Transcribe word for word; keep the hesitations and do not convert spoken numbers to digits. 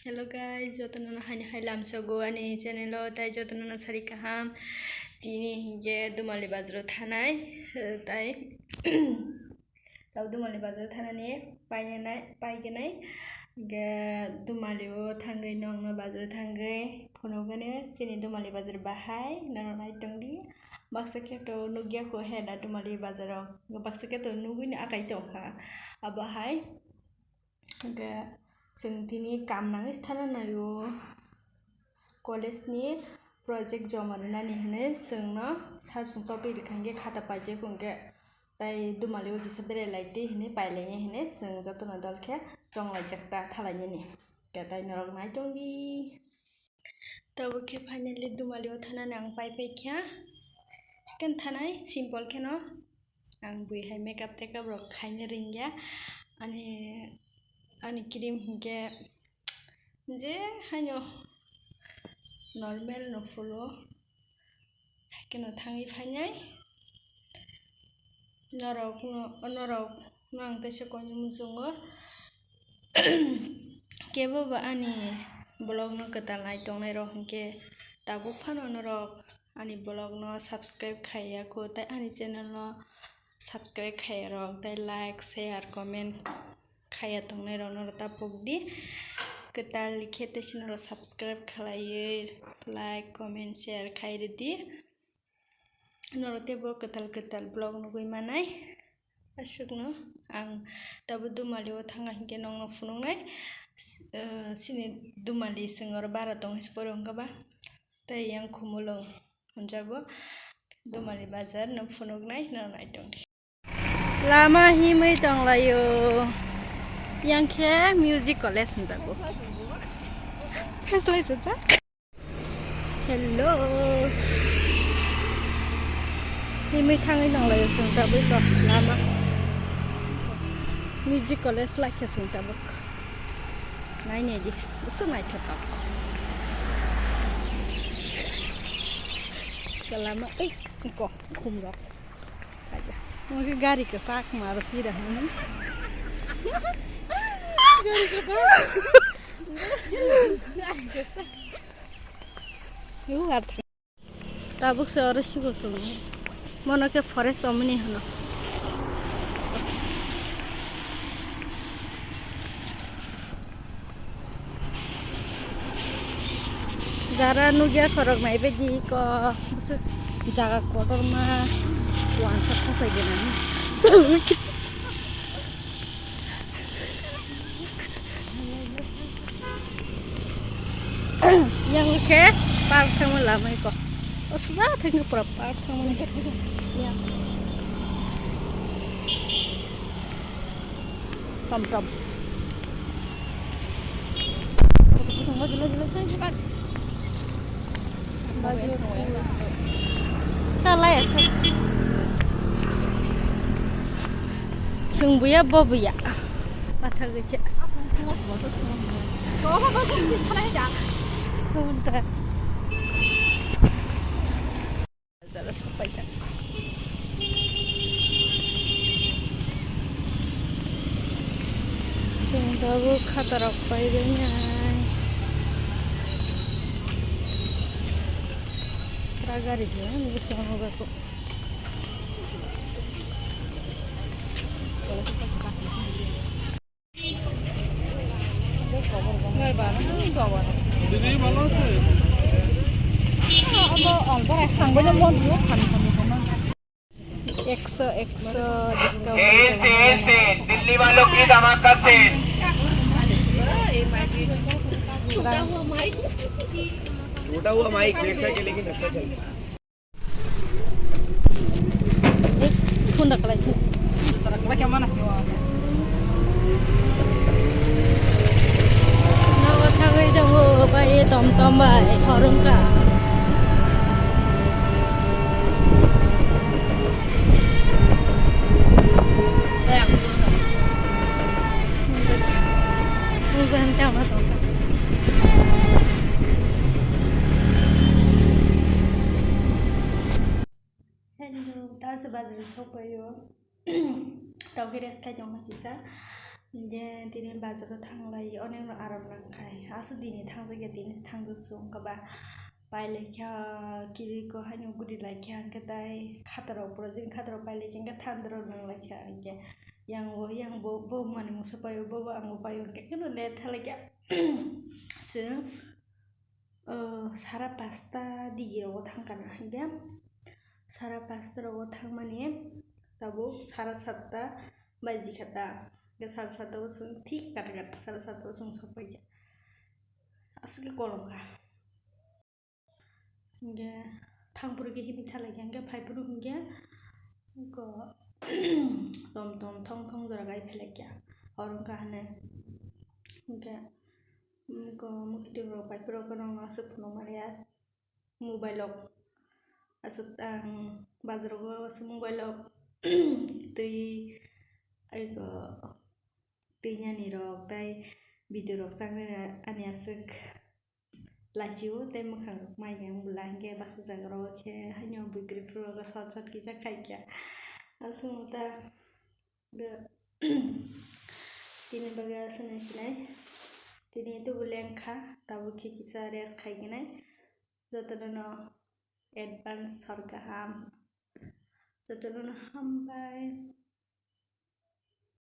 Hello guys, jotono no haino hai lamsogo ani channel o, tai jotono no sari kaham. Tini hinkhe Dumali bazar o thanai, eh, tai tau Dumali bazar o thanani painai, paigenai. Hinkhe Dumali o thangwi nongno bazar o thangwi phunukgani chini Dumali bazar bahai nono nai tongdi. Baksa khe to nukya kho he da Dumali bazar o, baksa khe to nugwi no akai tongkha abo hai. Hinkhe chwng tini kam nangwi sthana naio, college ni project joma rwnani hinwi chwngno sir chwng topik rwkha hinkhe khata paijak hinkhe tai Dumali o kisa berai lai di hinwi pai lainai hinwi chwng jotono dol khe chong laijak ta tha lainani. Hinkhe tai norok nai tongdi. Tabuk khe finally Dumali o thanani ang pai paikha. Haikhe thanai simple kheno. Ang bui hai makeup tekap rok khaina ringya. Ani, ani cream hinkhe je haino normal no phulo. Haikheno thangwi phainai. Norok no, norok no ang teisa koinwi muchungo. Kebo ba ani vlog no kwtal nai tongnai rok hinkhe tabuk phano norok ani vlog no subscribe khaiya kho, tai ani channel no subscribe khaiya rok, tai like, share, comment khaiya tongnai rok no tapuk di. Kwtal khe teisa norok subscribe khlaiwi like, comment, share khai rwdi. Norok teibo kwtal kwtal vlog nugwi manai. Aswkno ang tabuk Dumali o thanga hinkhe nokno phunuknai. Eh, chini Dumali chwng oro bara tong hinwi se pore wngkha ba. Tei yang Khumulwng hwnjago Dumali bazar no phunuknai no nai tongdi. Lama himwi tonglaio. Yang khe music college hwnjago. First light rijak. Hello. Himwi thangwi nanglaio chwng tabuk to lama. Music college laikha chwng tabuk. Nainai di, bwswk naithotok. Lama, ei, ko, khumrok. Aja. Mungkin gari kesak Maruti dah ini. Gari kesak. Gari kesak. Tabuk se oro sigo song. Mono khe forest omni hano. Jara nugya khorok nai bedi ko bwswk jaga kotorma wansa khasai gwnang. Yang khe park thangma lamai ko. O suda thangma pura park thangma ni. Yang. Tom tom. Talai asa. Sung buya bo buya. Patha gese. Jala sopai jak. Chwng tabuk khatarok paibainai. Tra gari se ani bwskango beko. Ekso, ekso discount. ऐसे ऐसे दिल्ली वालों की धमाका सेल। टूटा हुआ माइक वैसा के लेकिन अच्छा चल रहा है। Phone da kalai. Nogo thangwi tongo bai tom tom bai horongkha. Ang jani tama tongkha. Hello, ta se bazar sokpaio. Tau khe rest khai tongma kisa. Hinkhe tini bazaro thanglai, onek no aram nangkhai. Aswk dini thangjakya, tini se thangjaksu, wngkha ba pailaikha, kiriko haino gurilaikha, hinkhe tai khatarok, pura jini khatarok pailaikha, hinkhe thandorok nanglaikha, hinkhe yang bo, yang bo, bo manwi mungsa paio, bo bo ang bo paio, hinkhe kheno let thalaikha. Chwng, o, sara pasta digirogo thangkha na, hinkhe sara pasta rogo thangmani tabuk sara satta bajikha ta, hinkhe sara satta o chwng thik kata kata sara satta o chwng sokpaikha, aswk khe kolomkha. Hinkhe thangphuru khe himwi thalaikha, hinkhe phaiphuru hinkhe eko tom tom thong thong jora gai phailaikha, oro wngkha hwnwi. Hinkhe eko mwkhitwng rok phaiphuru rok aswk phunukmani ya mobile rok, aswk ang bazar rogo aswk mobile rok twi eko twi nani rok tei video rok chang nani ani aswk. Lachi o tei mwkhang rok mai yang bwla hinkhe baksa jaga rok khe haino bwkri phuru rok sat sat kisa khai kya. Aswk ta tini bagwi aswk nai sinai tini tubu lengkha tabuk khe kisa rest khai gwnai jotono no advance sor kaham jotono no hambai.